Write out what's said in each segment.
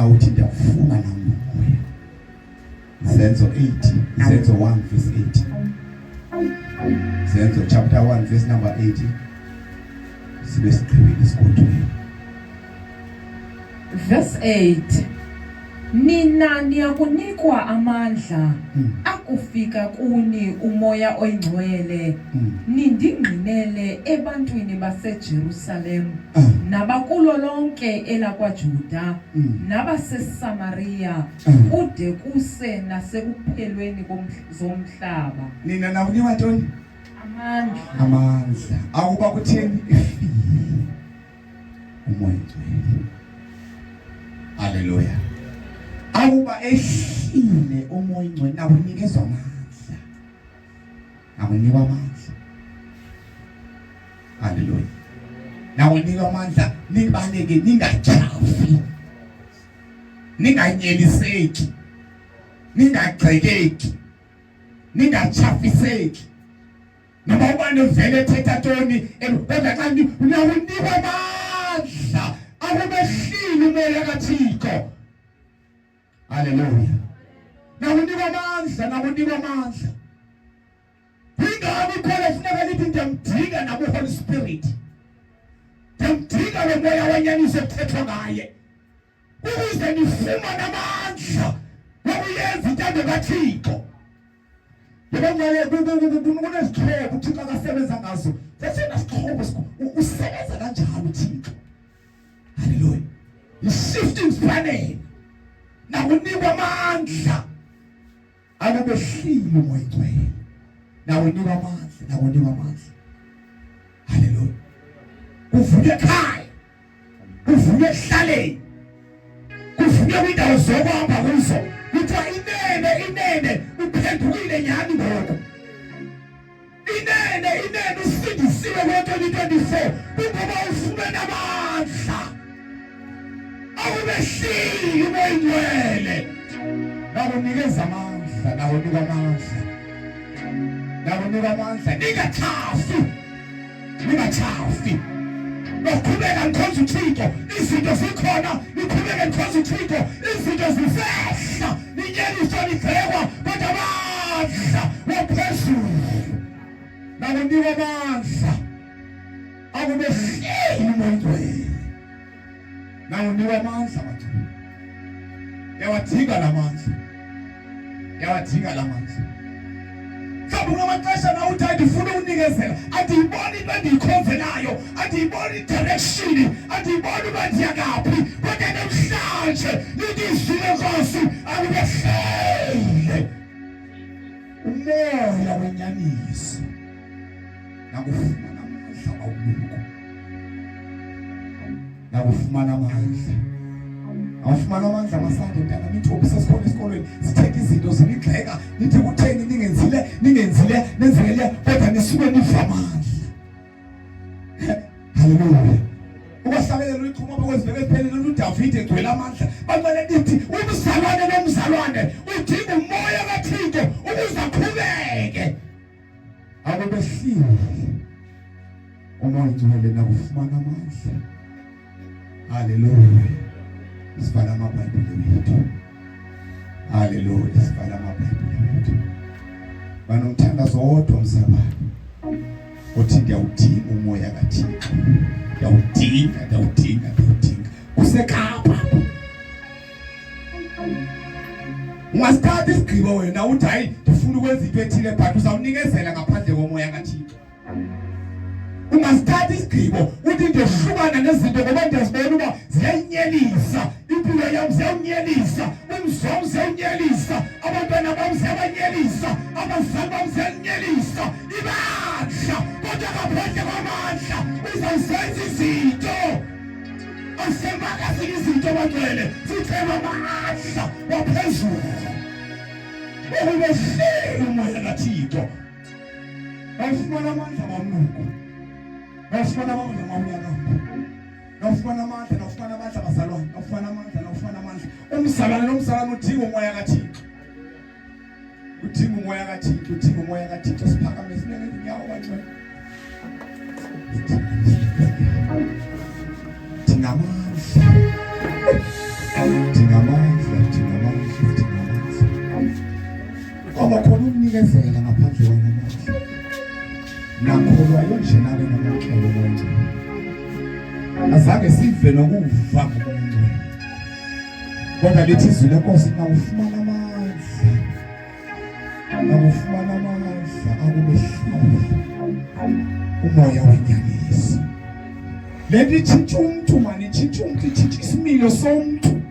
Nawe uthi ndiyawufuna nam lo moya. Zenzo 8, Zenzo 1 verse 8. Zenzo chapter 1 verse number 8. Sibe sigqibile esigodweni. Verse 8. Nina niyakunikwa amandla akufika kuni umoya oyingcwele nindingqinele ebantwini baseJerusalem nabakulo lonke elakwaJuda nabaseSamariya kude kuse nasekuphelweni zomhlaba. Nina nakunikwa ntoni? Amandla. Amandla. Akuba kutheni ifile umoya oyingcwele. Haleluya. Akuba ehlile umoya oyingcwele nakunikezwa amandla. Nakunikwa amandla. Haleluya. Nakunikwa amandla nibaleke ningajafi. Ninganyeliseki. Ningagxekeki. Ningachafiseki. Noma ubani uvele ethetha ntoni kodwa xa uyakunikwa amandla akubehlile umoya kaThixo. Haleluya. Nakunikwa amandla, nakunikwa amandla. Ingani ikhona funeka lithi ndiyamdinga nabo Holy Spirit. Ndiyamdinga lo moya wenyaniso ekuthethwa ngaye. Ukuze nifumane amandla wokuyenza intando kaThixo. Yebo kunezixhobo uThixo akasebenza ngazo. Sesona sixhobo usebenza kanjalo uThixo. Haleluya. I-shifting panel. Nakunikwa amandla. Akubehlile umoya oyingcwele. Nakunikwa amandla, nakunikwa amandla. Haleluya. Kuvuke ekhaya. Kuvuke ekuhlaleni. Kuvuke kwindawo zokuhamba kuzo. Kuthiwa inene inene uphendukile nyani ngoku. Inene inene usindisiwe ngo-2024 kungoba ufumene amandla. Awubehlile umoya oyingcwele. Nakunikeza amandla, nakunika amandla. Nakunika amandla. Ningachafi. Ningachafi. Noqhubeka nikhonza uThixo, izinto zikhona, niqhubeke nikhonza uThixo, izinto zisehla, ninyeliswa nigxekwa, kodwa amandla waphezulu. Nakunikwa amandla. Akubehleli umoya oyingcwele. Nakunikwa amandla bantwana. Yawadinga la mandla. Yawadinga la mandla. Mhlawumbe kunamaxesha na uthi andifuna ukunikezela, andiyiboni into endiyikhonzelayo, andiyiboni i-direction, andiyiboni uba ndiya ngaphi, kodwa namhlanje lithi izwi leNkosi akubehlele umoya wenyaniso nakufumana amandla awuluko nakufumana amandla awufumana amandla masande mntana intombi sesikhona esikolweni sithetha izinto zinigxeka nithi kutheni ningenzile ningenzile nenzele kodwa nisuke niva amandla. Haleluya. Ukwahlabelela uyichuma apha kweziveke eziphelele uDavide egcwele amandla. Bamele lithi umzalwane nomzalwane udinga umoya kaThixo ukuze aqhubeke. Akubehlile umoya oyingcwele nakufumana amandla. Haleluya. Sivala amaBhayibheli wethu. Haleluya, sivala amaBhayibheli wethu. Banomthandazo wodwa mzalwane othi ndiyawudinga umoya kaThixo. Ndiyawudinga, ndiyawudinga, ndiyawudinga. KuseKapa. Ungasithatha isigqibo wena uthi hayi ndifuna ukwenza into ethile but uzawunikezela ngaphandle komoya kaThixo. Ungasithatha isigqibo uthi ndohlukana nezinto ngoba ndiyazibona uba ziyayinyelisa impilo yam, ziyawunyelisa umzi wam, ziyawunyelisa abantwana bam, ziyabanyelisa abazali bam, ziyalinyelisa ibandla, kodwa ngaphandle kwamandla uzawuzenza izinto. Asembakazini izinto bangcwele, sicela amandla waphezulu okubehleli umoya kaThixo. Nawufumana amandla mamnuku. Nawufumana amandla mamnyakamba. Nawufumana amandla, nawufumana amandla bazalwane, nawufumana amandla, nawufumana amandla. Umzalwane nomzalwane udinga umoya kaThixo. Udinga umoya kaThixo, udinga umoya kaThixo. Siphakame sime ngezinyawo bangcwele. Dinga amandla. Dinga Sidinga amandla, sidinga amandla, sidinga amandla. Kwaba khona ukunikezela ngaphandle kwamandla. Nakholwayo nje nake namukele uMoya oNgcwele. Azange sive nokuva ngoMoya oNgcwele. Kodwa lithi izwi lenkosi nawufumana amandla. Nakufumana amandla akubehlule umoya wenyaniso. Lento itshintsha umntu mani, itshintsha umntu, itshintsha isimilo somntu.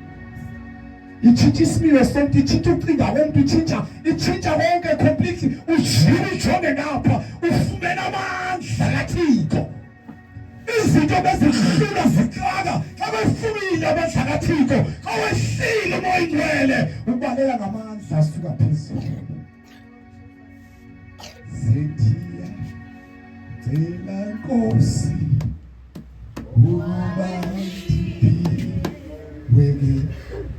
Itshintsha isimilo somntu, itshintsha ucinga komntu, itshintsha itshintsha konke completely. Ujike ujonge ngapha, ufumene amandla kaThixo. Izinto bezihlula zixaka xa befumile amandla kaThixo, xa wehlile umoya ingcwele, ubaleka ngamandla asuka phezulu. Zithiya cela Nkosi ukuba ndiphiwe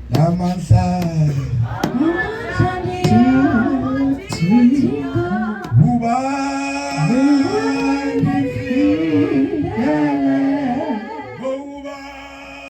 lamandla uba